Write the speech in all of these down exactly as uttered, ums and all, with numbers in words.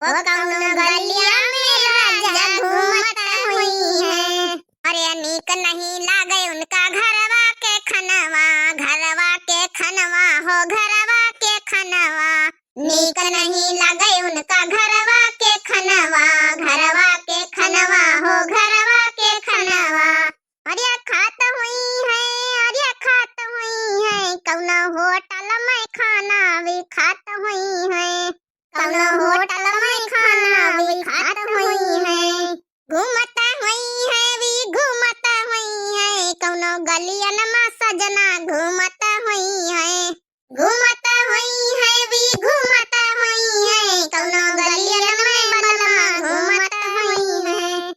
ओ कौनो गलिया में राजा घूमत हुई है। अरे नीक नहीं लागे उनका घरवा के खनवा, घरवा के खनवा हो, घरवा के खनवा। नीक नहीं लागे उनका घरवा के खनवा, घरवा के खनवा हो, घरवा के खनवा। अरे खात हुई है, अरे खात हुई है, कौनो होटल में खाना भी खात हुई है, कौनो होटल में खाना भी खात हुई है। घूमत हुई है, भी घूमत हुई है, कौनो गलियन में सजना घूमत हुई है, घूमत हुई है, भी घूमत हुई है, कौनो गलियन में बलमा घूमत हुई है।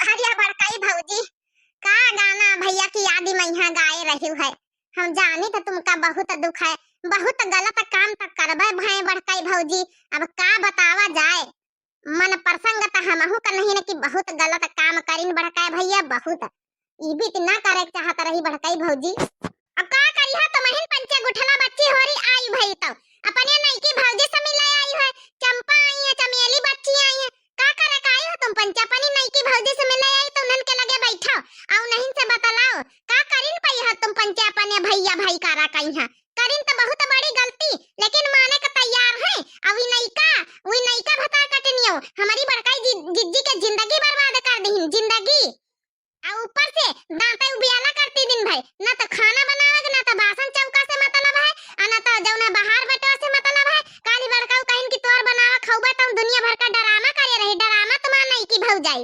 अरे बड़काई भौजी, का गाना भैया की याद में यहाँ गाए रही है। हम जानी तो तुमका बहुत दुख है, बहुत गलत काम तो करबे भए बड़काई भौजी। अब का बतावा जाए, मन प्रसंग त हमहू का नहीं न कि बहुत गलत काम करिन बड़काई भैया, बहुत। ई भी त ना करे के चाहत रही बड़काई भौजी। अब का करिहा, तुमहिन पंचे गुठला बच्ची होरी आई भई तो अपने नईकी भौजी से मिले आई है, चंपा आई है, चमेली बच्ची आई है, का करे का आई हो तुम पंचे? अपनी नईकी भौजी से मिले आई तो उन्हन के लगे बैठो, अउ उन्हन से बतलाओ, का करिन पई हो तुम पंचे अपने भैया भाई कारा कई है? करिन तो बहुत बड़ी गलती, लेकिन माने के तैयार है। अउ ई नईका, उ नईका भतार कटनियो हमारी बड़काई जि-, जिज्जी के जिंदगी बर्बाद कर दीहिन, जिंदगी। आ ऊपर से दांते उबियाला करती दिन भर, ना तो खाना बनावे के, ना तो बासन चौका से मतलब है, आ ना तो जौन है बाहर बटवा से मतलब है। काली बड़काऊ कहिन कि तोर बनावा खौबा तो दुनिया भर का ड्रामा करे रही, ड्रामा तुम्हार नईकी भौजाई।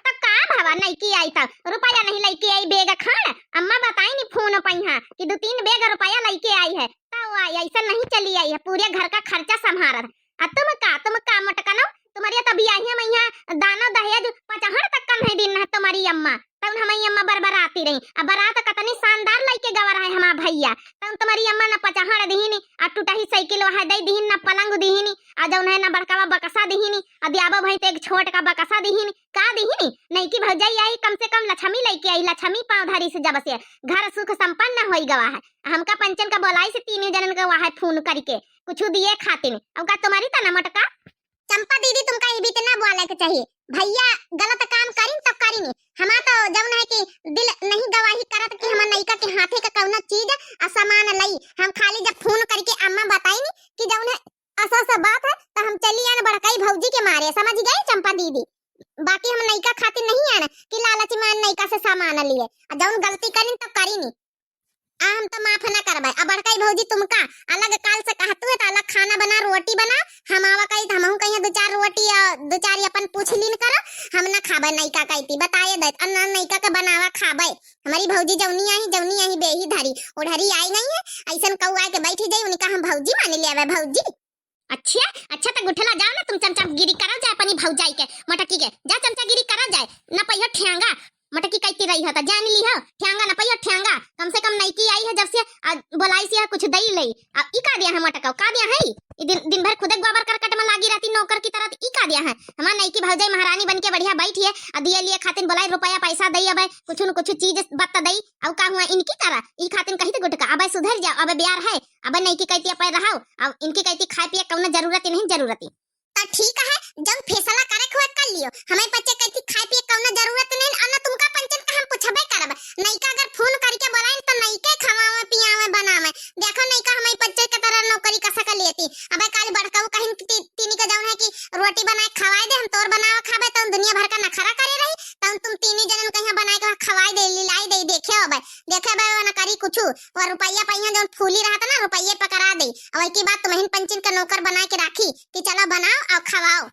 तो का भवा नईकी आई तो रुपया नहीं लइके आई बैग खान, अम्मा बताई नी फोन पइहा कि दो तीन बैग रुपया लइके आई है, तो आई ऐसा नहीं चली आई है, पूरे घर का खर्चा संभारत। आ तुम का, तुम का मोटकनो, तुम्हारी तभी आई हम यहाँ दानो दहेज पचहड़ तक कम है दिन है तुम्हारी अम्मा। तउन हमारी अम्मा बरबराती रही। अब बारात कतनी शानदार लइके गवा रहे हमार भैया। तउन तुम्हारी अम्मा न पचहड़ दिहिनी, आ टूटही साइकिल वहाँ दे दिहिन, न पलंग दिहिनी, आ जौन है न बड़कावा बकसा दिहिनी, आ दियाबो भई तो एक छोट का बकसा दिहिनी। का दिहिनी? नईकी भौजाई आई, कम से कम लक्ष्मी लइके आई, लक्ष्मी पाँव धरी से जब से घर सुख संपन्न होई गवा है। हमका पंचन का बोलाई से तीनों जनन का वहाँ फोन करके कुछ दिए खातिन। अब का तुम्हारी तना मोटका? चंपा दीदी, तुमका ई बीत ना बोले के चाहिए। भैया गलत काम करिन तो करिन, हमार तो जौन है कि दिल नहीं गवाही करत कि हमार नईका के हाथे का कौनो चीज आ सामान लई। हम खाली जब फोन करके अम्मा बताइन कि जौन है असा असा बात है तो हम चली आन बड़काई भौजी के मारे, समझ गए चंपा दीदी? बाकी हम नईका खातिर नहीं आन कि लालच में आन नईका से सामान लिए। आ जौन गलती करिन तो करिन, आ हम तो माफ ना करबे। अब बड़काई भौजी तुमका अलग काल से कहतू है तो अलग खाना बना, रोटी बना, हम आवा कही तो हमहू कहीं दो चार रोटी आ दो चार अपन पूछ लीन करो, हम ना खाबे नईका कहती बताए दे, आ ना नईका के बनावा खाबे। हमारी भौजी जौनी आई, जौनी आई बेही धरी ओढ़री आई गई है, ऐसन कऊ आए के बैठी जाई, उनका हम भौजी मान लेबे भौजी। अच्छा, अच्छा, तो गुठला जाओ ना तुम चमचागिरी करा जाए अपनी भौजाई के, मटकी के, जा चमचागिरी करा जाए, ना पहियो ठेंगा, मटकी कहती रही हो तो जान ली हो, ठेंगा ना पहियो ठेंगा, कम से कम नईकी आई है जब से, आ, बोलाई से कुछ दई लई, आ, ई का दिया है मटका, का दिया है? ई दिन, दिन भर खुदे गोबर करकट में लागी रहती नौकर की तरह, ई का दिया है? हमार नईकी भौजाई महारानी बन के बढ़िया बैठी है, आ दिए लिए खातिन बोलाई रुपया पैसा दई, अब कुछ न कुछ चीज बत्त दई, अउ का हुआ इनकी तरह, ई खातिन कही तो गुटका, अब सुधर जाओ, अब ब्यार है, अब नईकी कहती अपन रहो, अब इनकी कहती खाए पिए कौनो जरूरत ही नहीं, जरूरत ही। तो ठीक है, जब फैसला करे के हुए कर लियो, हमें बच्चे कहती खाए पिए कौनो जरूरत नहीं, और ना तुमका पंचन का हम पूछबे करब, नईका अगर फोन करके बोलाइन तो नईके खवावे पियावे बनावे, देखो नईका हमें बच्चे के तरह नौकरी कसा कर लेती, अब काल बड़काऊ कहिन कि ती-, तीनी के जौन है कि रोटी बनाए खवाए दे, हम तोर बनावा खाबे, तो दुनिया भर का नखरा करे रही, तो तुम तीनी जनन कहीं बनाए के खवाए दे, लिलाई दे, देखे होबे, देखे बे वो न करी कुछ, और रुपया पहिया जौन फूली रहत ना, रुपये पकड़ा दे, और की बात तुम्हें पंचन का नौकर बनाए के राखी कि चलो बनाओ और खवाओ।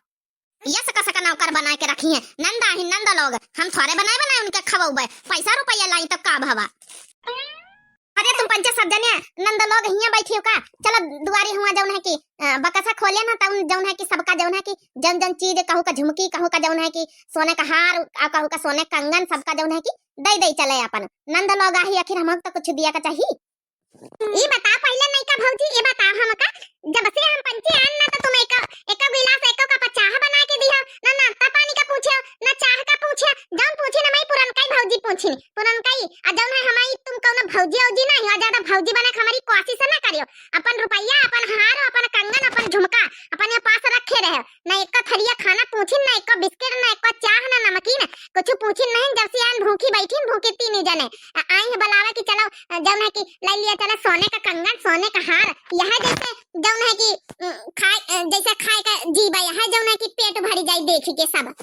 ये सका सका नौकर बनाए के रखी है, नंद आही नंद लोग, हम थोड़े बनाए बनाए उनके खवौबे, पैसा रुपया लाई तो का भवा। अरे तुम पंचे सब जने नंद लोग हियां बैठी हो का? चलो दुआरी हुआ जौन है कि, अ, बकसा खोले ना तौन जौन है कि सबका जौन है कि जौन जौन चीज कहू का झुमकी, कहू का जौन है कि सोने का हार, आ कहू का सोने का कंगन, सबका जौन है कि दई दई चले अपन। नंद लोग आही आखिर हम तो कुछ दिया का चाहिए। ई बताओ पहिले नईका भौजी, ई बताओ हमका, जब से हम पंचे आन ना तो तुम एक, एक गिलास एक कप चाह बना के दिया, ना नाश्ता पानी का पूछे, ना चाह का पूछे, जौन पूछे ना मई पुरनकाई भौजी पूछी, पुरनकाई, आ जौन है हमारी तुम कौनो भौजी औजी ना हो, ज्यादा भौजी बने के हमारी कोशिश ना करियो, अपन रुपया, अपन हार, अपन कंगन, अपन झुमका, अपन ये पास रखे रहे, ना एक खाए, अ, जैसे खाए का जी बा, यहाँ जौन है कि पेट भरी जाई देखी के सब।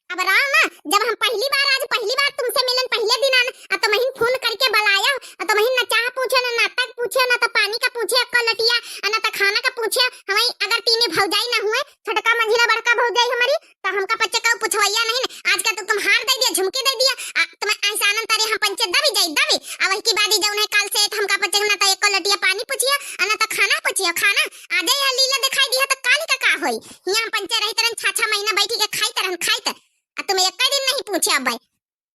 अब राव ना, जब हम पहली बार, आज पहली बार तुमसे मिलन, पहले दिन आन, आ तुमहिन फोन करके बुलाया, आ तुमहिन ना चाह पूछे, ना नाश्ता के पूछे, ना तो पानी का पूछे, अक्का लटिया, आ ना तो खाना का पूछे। हमारी अगर तीने भौजाई ना हुए, छोटका मंझिला बड़का भौजाई हमारी, तो हमका पच्चे का पूछवैया नहीं ना। आज का तो तुम हार दे दिया, झुमकी दे दिया, आ तुम ऐसा आनंद तारे हम पंचे दबी जाई, दबी। आ वही की बात ही जौन है काल से तो हमका पच्चे ना तो एको लटिया पानी पूछिया, आ ना तो खाना पूछिया, खाना। आ जाई है लीला दिखाई दिया तो काली का का होई? यहाँ हम पंचे रही तरन छह छह महीना बैठी के खाई तरन खाई तर। आ तुम एक दिन नहीं पूछे अब भाई।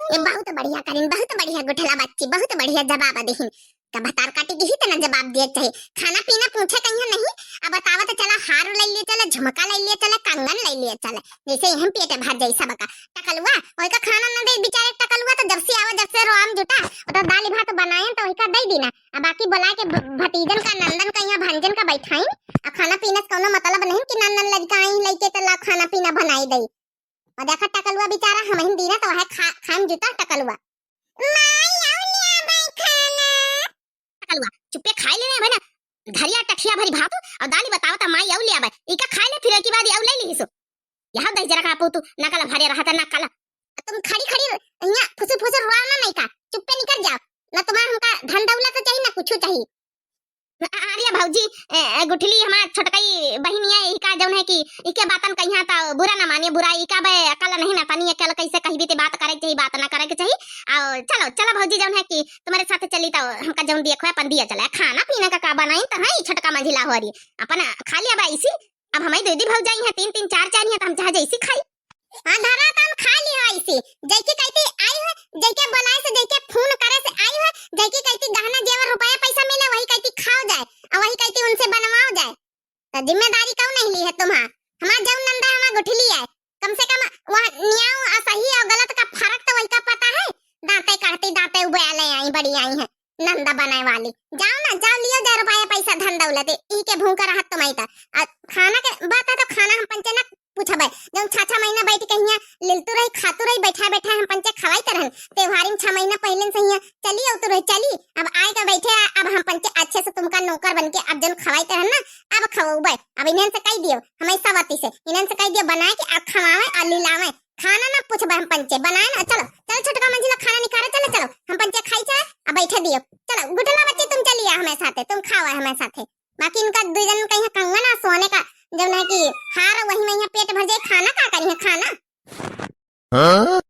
ये बहुत बढ़िया करीन, बहुत बढ़िया गुठला बच्ची, बहुत बढ़िया जवाब दिहिन। का भतार काटी के ही तना जवाब दिए चाहिए। खाना पीना पूछे कहीं नहीं, अब बतावा तो चला हार ले लिए चले, झुमका ले लिए चले, कंगन ले लिए चले, जैसे यही पेट भर जाई सबका। टकलुआ, वही का खाना न दे बेचारे टकलुआ, तो जब से आवा, जब से रोआम जुटा, वो तो दाल भात बनाए तो वही का दे दीना। अब बाकी बुला के भ-, भतीजन का, नंदन का, यहाँ भंजन का बैठाइन, अब खाना पीना से कौनो मतलब नहीं कि नंदन लड़का आई लेके तो ला खाना पीना बनाई दई। और देखा टकलुआ बेचारा, हमहिन दीना तो वह खा, खाम जुटा टकलुआ। माई, आउ ले आबै खाना। टकलुआ, चुप्पे खाए लेने भाई ना, धरिया टठिया भरी भात और दाली बतावता माई आउ ले आबै। इका खाए ले फिर की बाद आउ ले ली सो। यहाँ दही जरा का पूतू, ना कला भरे रहा था, ना कला। तुम खड़ी खड़ी यहाँ फुसुर फुसुर रोआ ना नहीं का, चुप्पे निकल जाओ। ना तुम्हारा हमका धन दौलत चाहिए, ना कुछ चाहिए। अ-, अरे भौजी, ए, ए, गुठली हमार छोटकई बहिनिया, इका जौन है कि इके बातन कहिया त बुरा ना मानिए, बुरा इका बे अकल नहीं ना तनी अकल कैसे कही बीते बात करे के चाही, बात ना करे के चाही। और चलो, चलो भौजी जौन है कि तुम्हारे साथ चली तो हमका जौन दिए खोए अपन दिया चले। खाना पीना का का बनाई त है छोटका मंझिला हो रही, अपन खा लिया बा इसी। अब हमारी दीदी भौजाई है तीन तीन चार चार है तो हम चाहे जैसी खाई। हाँ, धरा त हम खा लियो ऐसी। जैके कहती आई है, जैके बुलाए से, जैके फोन करे से आई है, जैके कहती गहना जेवर रुपया पैसा मिले, वही कहती खाओ जाए, और वही कहती उनसे बनवाओ जाए। तो जिम्मेदारी क्यों नहीं ली है तुम्हार? हमार जौन नंदा हमार गुठली है, कम से कम वह न्याय और सही और गलत का फर्क तो वही का पता है। दांते काटती, दांते उबे ले आई, बड़ी आई है नंदा बनाए वाली। जाओ ना, जाओ लियो जाए रुपया पैसा धन दौलत, ई के भूखा रहत तुम्हारी ता। आ खाना के बात है तो खाना हम पंचे ना पूछबे, जौन छह छह महीना बैठ के हियां लिलतू रही, खातू रही, बैठा बैठा हम पंचे खवाइत रहन। त्योहारी में छह महीना पहले से हियां चली अवतू रही, चली। अब आए के बैठे, अब हम पंचे अच्छे से तुमका नौकर बन के अब जौन खवाइत रहन ना, अब खवौबे। अब इन्हन से कह दियो, हमें सवती से, इन्हन से कह दियो बनाए के अब खवावे और लिलावे। खाना ना पूछबे हम पंचे, बनाए ना। चलो, चलो छोटका मंझिला खाना निकाले, चलो, चलो, हम पंचे खाई चले, अब बैठे दियो। चलो गुठला बच्ची तुम चलिए हमारे साथे, तुम खाओ हमारे साथे। बाकी इनका दू जन का यहाँ कंगन आ सोने का जौन है कि हार, वही में यहाँ पेट भर जाए, खाना का करी है खाना? हाँ?